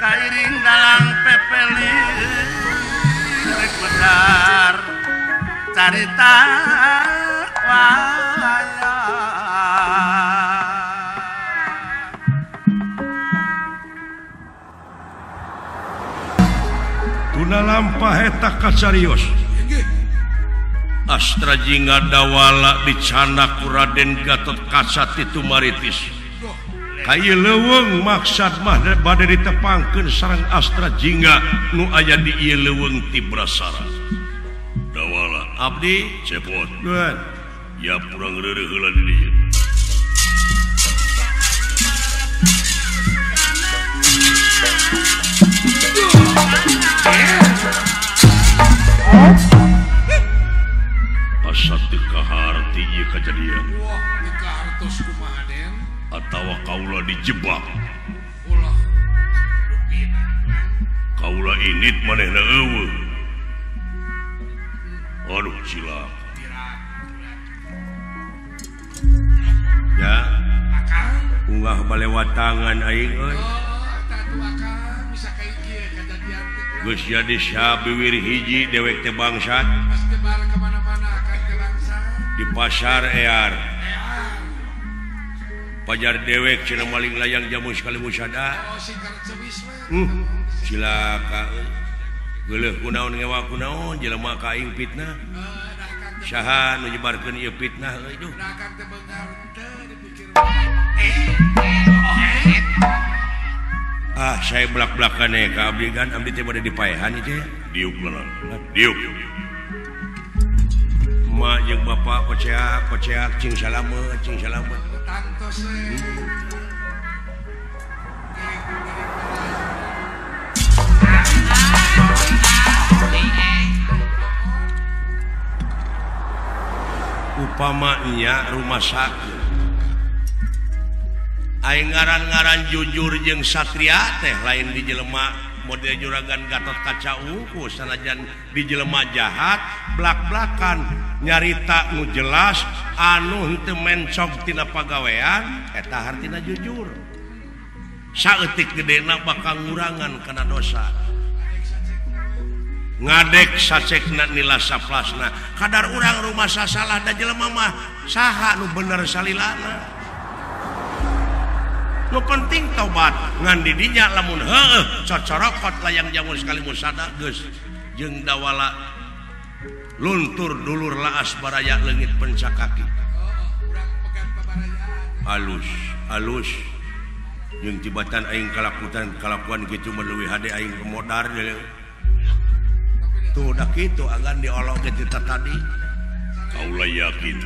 Kairing dalang pepeli rek medar carita wayang. Tuna lampah eta kacarios. Astra Jingga Dawala dicanak ku Raden Gatot Kaca ti Tumaritis. Ka ieu leuweung maksad mah bade ditepangkeun sareng Astra Jingga nu aya di ieu leuweung Tibrasara. Dawala abdi cepot. Nuhun. Ya purang reureuh heula di dieu. Asa teu kaharti ieu kajadian. Wah, teu kahartos kumaha Den? Atawa kaula dijebak. Ulah rupina. Kaula init manehna eueuh. Aduh cilaka. Ya. Akang unggah balewatangan aing euy. Oh, eta atuh akang bisa ka ieu kajadian teh. Geus jadi sabiwir hiji dewek teh bangsat. Pas debar ka mana-mana akang teh bangsat. Di pasar ear. Pajar dewek cenah maling layang jamu sekali musada. Oh, singkar cewis we. Cilaka euy. Geuleuh kunaon ngewa kunaon jelema ka aing fitnah. Saha nu nyebarkeun ieu fitnah euy duh. Da akang teh beunghar teu dipikir. Ah, saya belak-belakan eh ka abdi kan abdi teh bade dipaehan ieu teh. Diuk lah. Diuk. Ma jeung bapak koceak koceak cing salamet cing salamet. Tangtos we. Upamanya rumah sakit aing ngaran-ngaran jujur jeung satria teh lain di jelema model juragan Gatot Kaca unggul sanajan di jelema jahat blak-blakan nyarita nu jelas anu henteu mencog tina pagawean eta hartina jujur. Saeutik gedena bakal ngurangan kana dosa. Ngadek sacekna nila saplasna kadar urang rumah sasalah da jelema mah saha nu bener salilana. Nu penting taubat ngan di dinya lamun heueuh cocorokot layang jamu sekali musada geus jeung Dawala luntur dulur laas baraya leungit pencakaki. Alus alus jeung tibatan aing kalakutan kalakuan kitu mah leuwih hade aing kemodar. Tuh dah kitu agan diolok ke cerita tadi. Kaula yakin,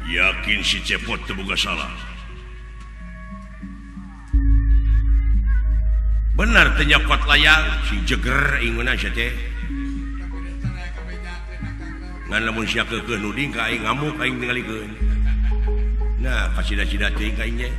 yakin si Cepot teu boga salah. Bener teu nyokot layang si jeger inguna sia teh. Ngan lamun sia keukeuh nuding ka aing ngamuk aing tingalikeun. Nah, kasida-sida teuing ka aing ge.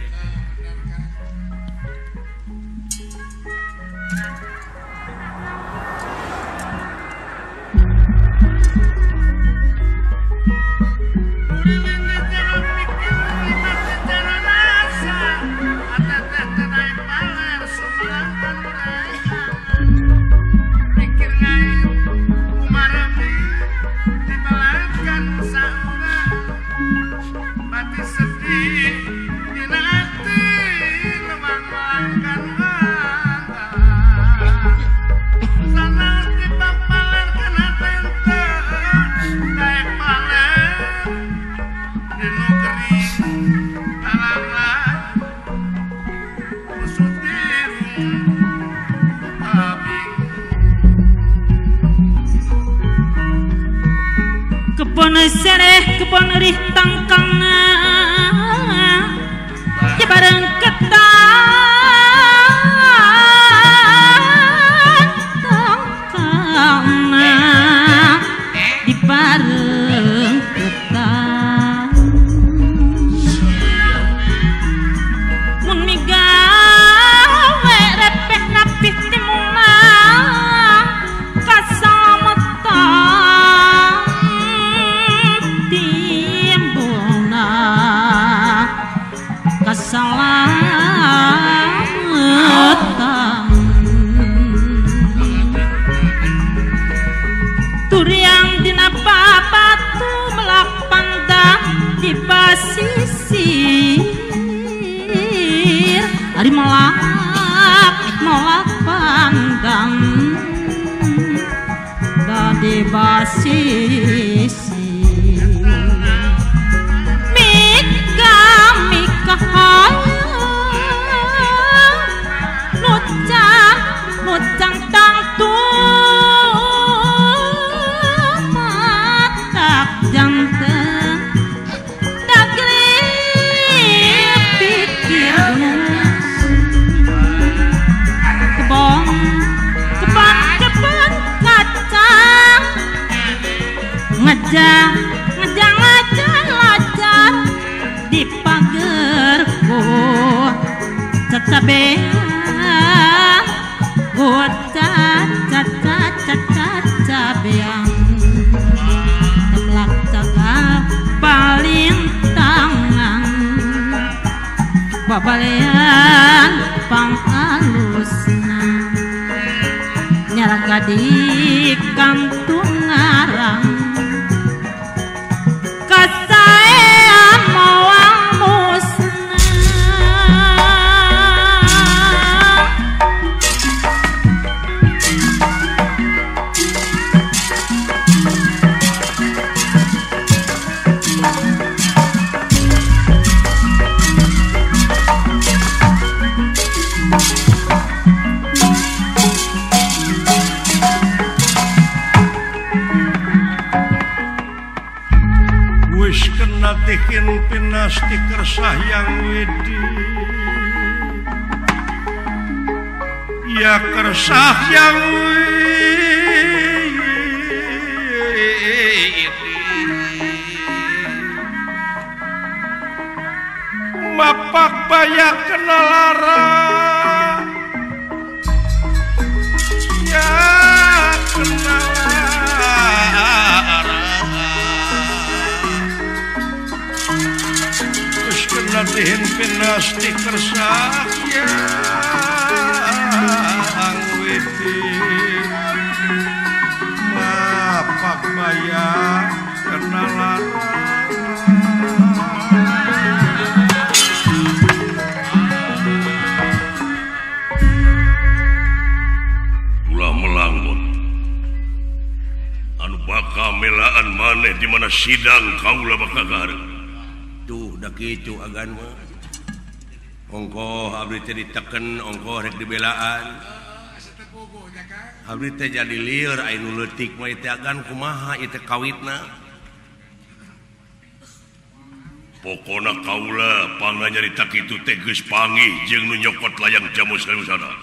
Kebon sereh kebon rih tangkangna bareng ketan tangkangna di bareng ketan mun migawe repeh rapih timulang kasametan timbulna. nolak nolak pandang dadi basisi mika mika hayang nucang nucang tangtu matak janten dagri pikir kebon kebon kebon kacang ngejang ngejang lajar lajar di pagerku cacabean bocah caca caca cabean temlak cakap paling tangan babalean pangalusna nyaraga di kantung ngarang kasaean moal musna. Tikin pinasti kersah yang wedi ya kersah yang wedi mapak bayak kenalara ya kenalara latihin pinasti kersah yang widi mapak bayak kenalan ulah melangut anu bakal melaan maneh di mana sidang kaula bakal gareup. Tuh dah kitu agan mah ongkoh abdi teh diteken ongkoh rek dibelaan abdi teh jadi lieur aya nu leutik mah teh agan kumaha ieu teh kawitna pokona kaula pangna nyarita kitu teh geus panggih jeung nu nyokot layang jamus kalusana.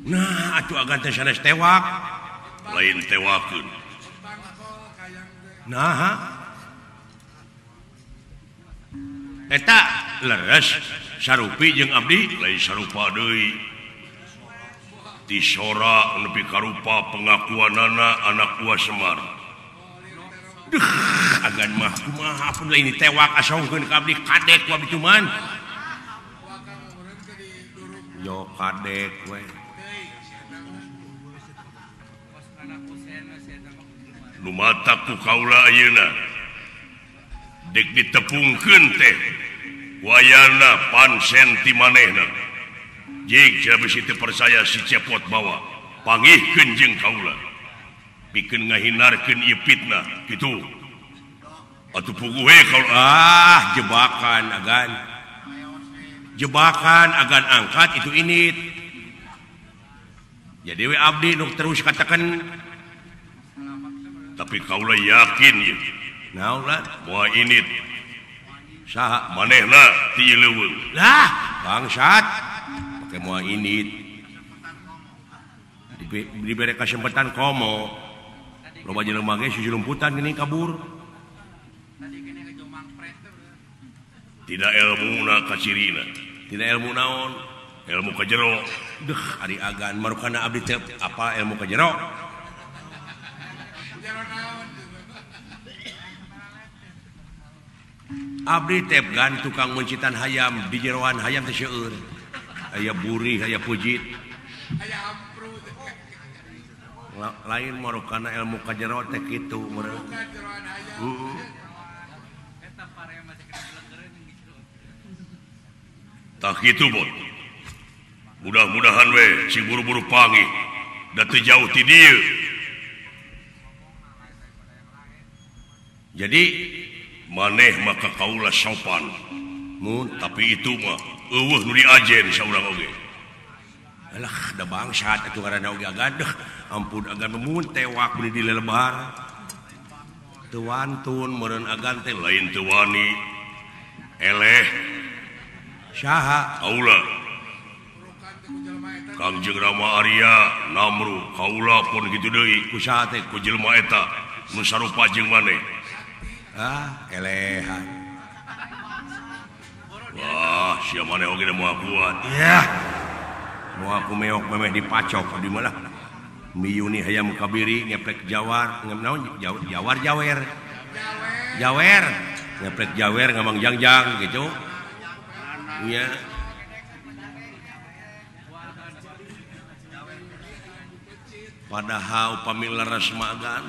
Nah atuh agan teh sanes tewak lain tewakeun nah eta leres sarupi jeung abdi lain sarupa deui tisora nepi karupa pengakuanana anak buah Semar. Duh agan mah kumaha pun lain ditewak asongkeun ka abdi kadek ku abdi cuman yo kadek we nu matak ku kaula ayeuna dek ditepungkeun teh wayana pansen ti manehna jig bisi teu percaya si Cepot bawa pangihkeun jeung kaula pikeun ngahindarkeun ieu fitnah kitu atuh puguh we kaula ah jebakan agan jebakan agan angkat itu init jadi we abdi nu terus katakan tapi kaula yakin ieu naon lah moal init saha manehna ti leuweung lah bangsat pake moal init dibere kesempatan komo loba jelema ge sujulumputan geuning kabur tidak ilmuna kacirina tidak ilmu naon ilmu ka jero deuh ari agan marukana abdi teh apa ilmu ka jero abdi teh gan tukang mencitan hayam di jeroan hayam teh seueur aya burih aya pujit lain marukana ilmu ka jero teh kitu meureun. Tah kitu bot. Mudah-mudahan we sing buru-buru panggih da teu jauh ti dieu. Jadi maneh maka kaula sopan. Mun tapi itu mah eueuh nu diajen saurang oge. Alah da bangsat atuh ngaranna oge agadeh. Ampun agan mun tewak meuni di lelebar. Teu wantun meureun agan teh lain teu wani. Eleh saha kaula. Kangjeng Rama Arya Namru kaula pun kitu deui ku saha teh ku jelema eta nu sarupa jeung maneh. Ah, elehan. Wah, sia maneh oge moal kuat. Yah. Moal ku meok memeh dipacok di mana? Miyuni hayam kabiri ngeplek jawar, naon jawar jawer. Jawer, ngeplek jawer ngamang jangjang gitu. Nya. Padahal upami leres magan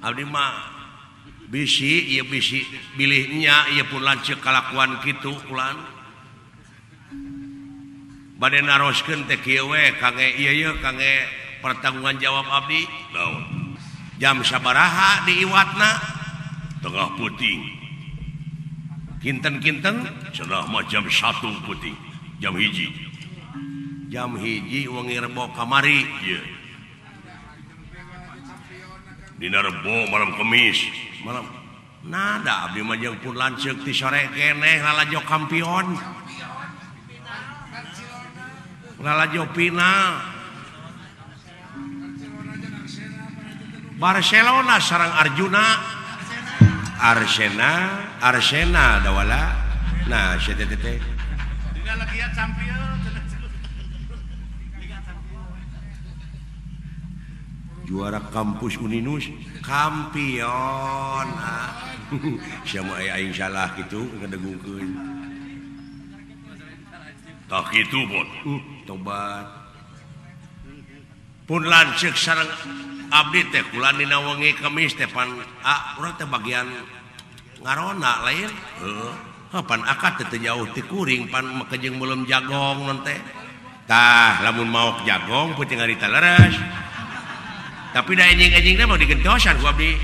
abdi mah bisi ieu bisi bilihnya ieu pun lanceuk kalakuan kitu ulan bade naroskeun teh kieu we kangge ieu ye kangge pertanggungan jawab abdi naon jam sabaraha diiwatna tengah peuting kinten-kinten cenah mah jam 1 peuting jam 1 jam 1 wengi rebo kamari ieu dina rebo malam Kemis malam nada abdi mah jeung pun lanceuk ti sore keneh lalajo kampion lalajo final Barcelona sareng Arjuna Arsena Arsena dawala nah sia teh teh dina legiat champion juara kampus Uninus kampion siapa aing salah gitu ngedegungkeun tah kitu bot tobat pun lanceuk sareng abdi teh kula dina wengi Kemis teh pan urang teh bagian ngarona lain heuh pan akad teh jauh ti kuring pan make jeung meuleum jagong non teh tah lamun maok jagong peuting harita leres tapi da enjing-enjingna mau digentosan ku abdi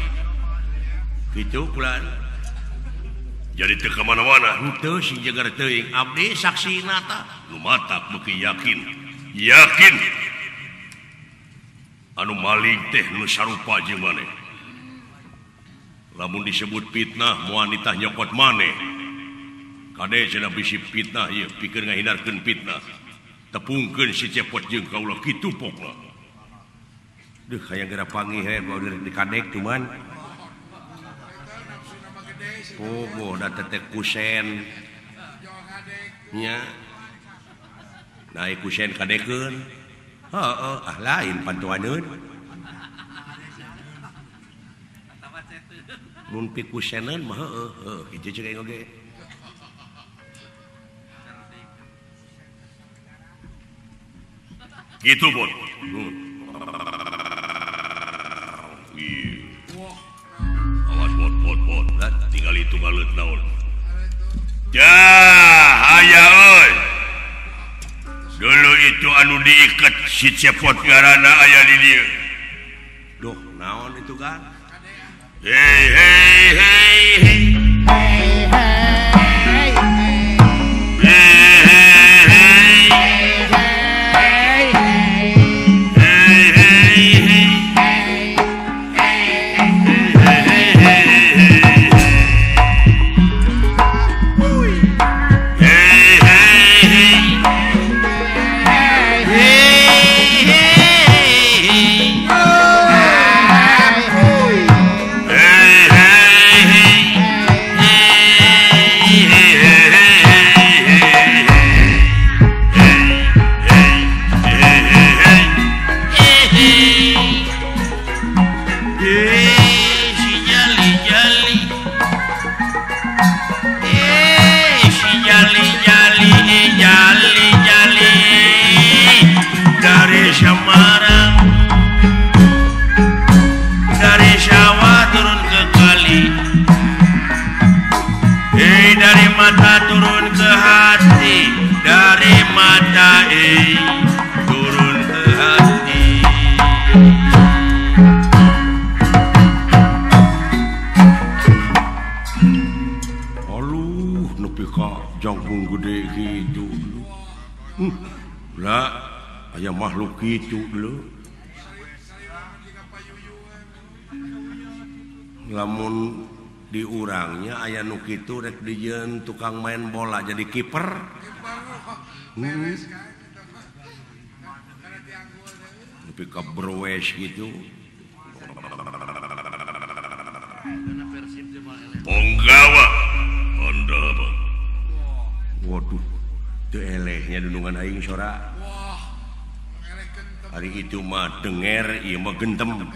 kitu kulan jadi teu ka mana-mana henteu sing jeger teuing abdi saksina tah nu matak beuki yakin yakin anu maling teh nu sarupa jeung maneh lamun disebut fitnah moal nitah nyokot maneh kade cenah bisi fitnah ieu pikeun ngahindarkeun fitnah tepungkeun si cepot jeung kaula kitu pokna. Duh hayang geura panggih we bau di kadek cuman pogo da teteh kusen nya naik kusen kadekeun heueuh ah lain pantuaneun mun pikuseneun mah heueuh heuh kitu ceuk aing oge kitu bot. Awas bot bot bot tinggal itu ngaleut naon dah aya euy dulu itu anu diiket si cepot ngaranna aya di dieu duh naon itu kan hey hey hey hey hey hey hey hey. jangkung gede gitu. Lah aya makhluk gitu lho. Lamun di urangnya aya nu kitu rek dijieun tukang main bola jadi kiper. Nepi ka browes gitu. Ponggawa Honda apa? Waduh, teu elehnya dunungan aing sora. Hari itu mah denger, ieu mah gentem.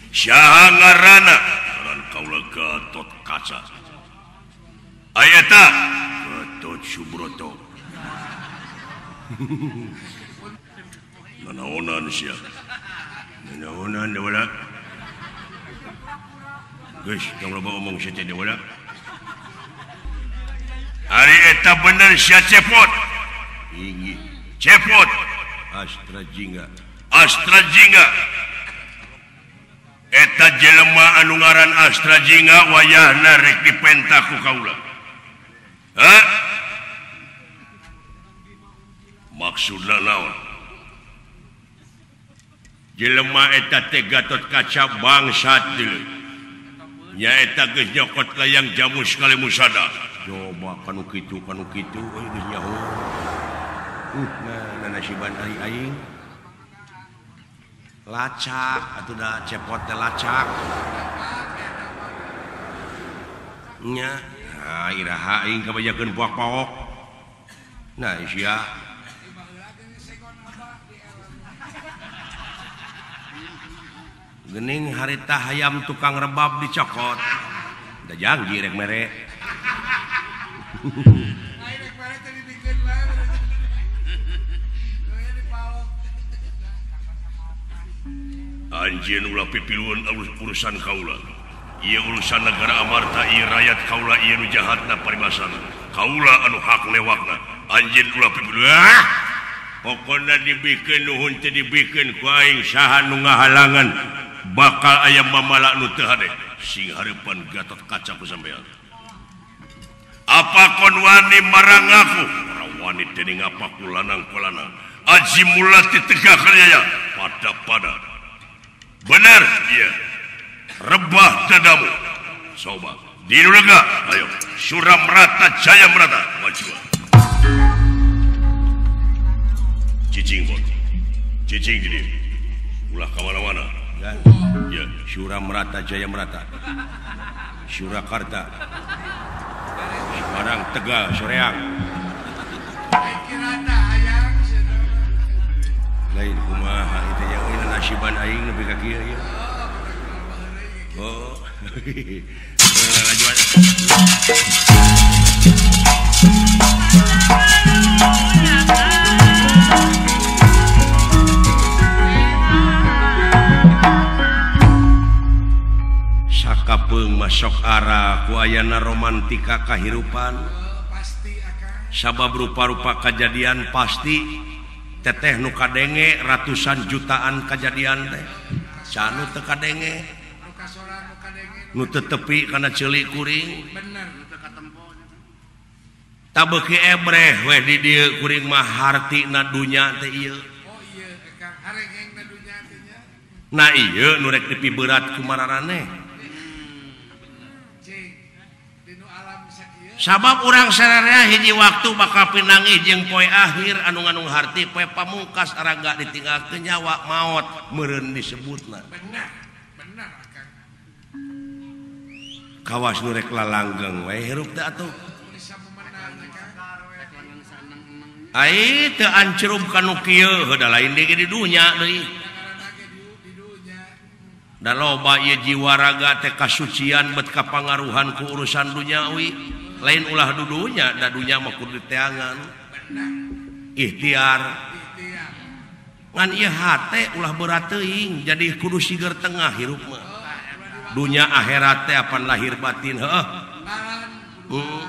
Saha ngaranna? Ngaran kaula Gatot Kaca. Aya eta Gatot Subroto. Nanaonan sia. Nanaonan dewa. Geus, tong loba omong sia teh dewa. Ari eta bener sia cepot. Inggih. Cepot. Astra Jingga. Astra Jingga. Eta jelema anu ngaran Astra Jingga wayahna rek dipenta ku kaula. Hah? Maksudna naon? Jelema eta teh Gatot Kaca bangsat deui. Nyaeta geus nyokot layang jamus kali musada. Coba kanu kitu euy geus nyaho. Nah nasiban ari aing. Lacak atuh da cepot teh lacak. Nya, nah iraha aing kabajakeun buak paok. Nah sia. Gening harita hayam tukang rebab dicokot. Da janggi rek mere. Anjeun ulah pipiluan urusan kaula. Ieu urusan negara Amarta, ieu rakyat kaula, ieu nu jahatna paribasana. Kaula anu hak lewakna. Anjeun ulah pipiluan. Pokona dibikeun nuhun teu dibikeun ku aing saha nu ngahalangan bakal aya mamala nu teu hade. Sing hareupan Gatot Kaca ku sampean. Apa kon wani marang aku? Ora wani dening apa ku lanang ku lanang. Aji mulati tegak ya pada-pada. Benar, iya. Rebah dadamu. Coba di lega, ayo. Suramrata Jaya Merata, maju. Cicing bot. Cicing jadi. Ulah ka mana-mana. Ya, Suramrata Jaya Merata. Surakarta. Semarang, Tegal, Soreang. Lain kumaha itu yang ini nasiban aing nepi ka kieu ieu. Oh. Lanjut. Sakapeung masuk arah ku ayana romantika kahirupan. Sabab rupa-rupa kajadian pasti teteh nu kadenge ratusan jutaan kajadian teh canu teu kadenge nu teu tepi kana ceuli kuring tabeuki ebreh weh di dieu kuring mah hartina dunya teh ieu. Nah ieu nu rek dipiberat ku mararaneh. Sabab urang sararea hiji waktu bakal pinanggih jeung poe akhir anu nganung harti poe pamungkas raga ditinggalkeun nyawa maot meureun disebutna. Benar, benar Akang. Kawas nu rek lalanggeng we hirup teh atuh. Ai teu ancrub ka nu kieu heuh da lain deui di dunya deui. Da loba ieu jiwa raga teh kasucian bet kapangaruhan ku urusan dunyawi. Lain ulah dudunya, da dunya mah kudu diteangan. Ikhtiar. Ngan ieu hate ulah berat teuing, jadi kudu siger tengah hirup mah. Dunya akhirat teh apan lahir batin heuh. Aduh.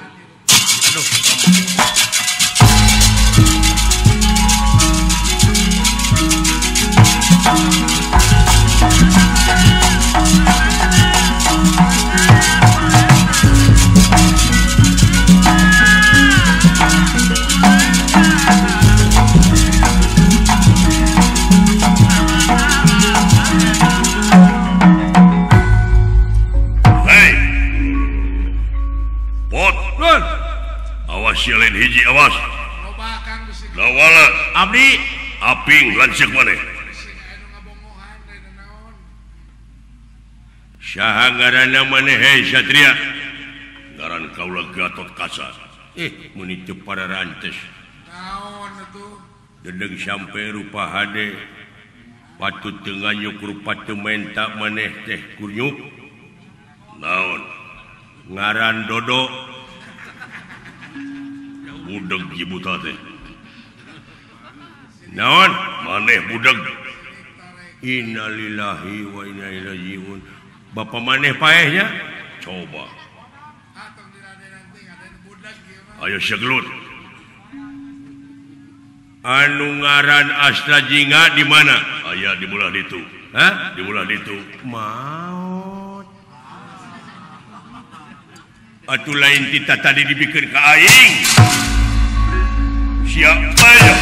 Awas sia lain hiji awas. Lawala abdi aping lanceuk maneh. Saha ngaranna maneh hei Satria? Ngaran kaula Gatot Kaca. Meuni teu pararantes. Naon atuh? Dedeg sampe rupa hade. Patut teu nganyuk rupa teu menta maneh teh kunyuk. Naon? Ngaran Dodo. Budeg ieu buta teh. Naon? Maneh budeg. Innalillahi wa inna ilaihi rajiun. Bapak maneh paehnya? Coba. Ayo segelut. Anu ngaran Astra Jingga di mana? Aya di belah ditu. Hah? Di belah ditu. Maot. Atuh lain tita tadi dibikeun ka aing. Siapa ya?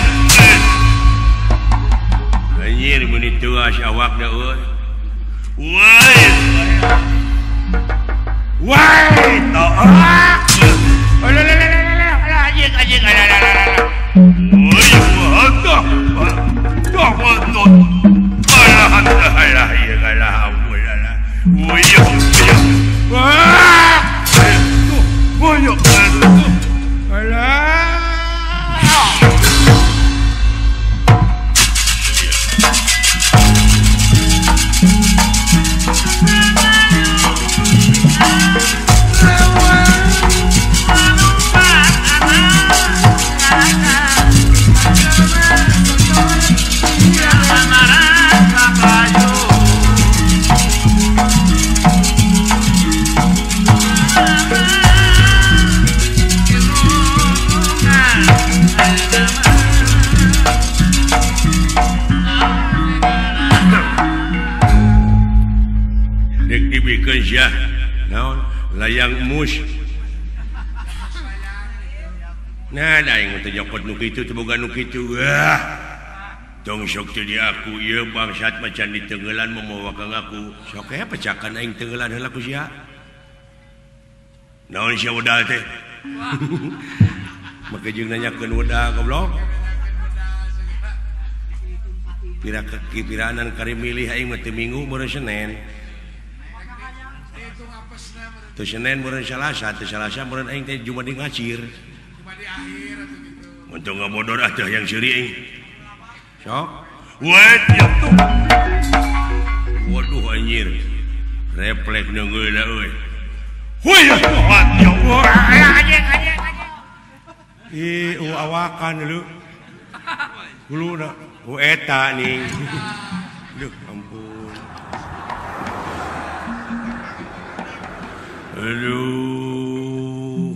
Anjir meuni teuas awakna euy. Woi. Woi, toak. Alah anjing anjing alah alah alah. Woi, aduh. Aduh, aduh. Alah alah ya alah ampun alah. Woi, wah. Woi, alah. Naon layang mus. Nah, da aing teh nyokot nu kitu teu boga nu kitu. Wah. Tong sok teu di aku ieu bangsat macan ditenggelan momowa ka ngaku. Sok aya pecakan aing tenggelan heula ku sia. Naon sia wedal teh? Make jeung nanyakeun wedal goblok. Pira kepiraanan kari milih aing mah teu minggu meureun Senen. Teu Senen meureun Salasa, teu Salasa meureun aing teh Jumat di ngacir. Jumat di akhir atuh kitu. Mun teu ngabodor atuh yang seuri aing. Sok. Wet ya tuh. Waduh anjir. Refleks neungeuna euy. Huy ya tuh. Anjing anjing anjing. Ih, awakan lu. Huluna ku eta nih. Duh ampun. Aduh.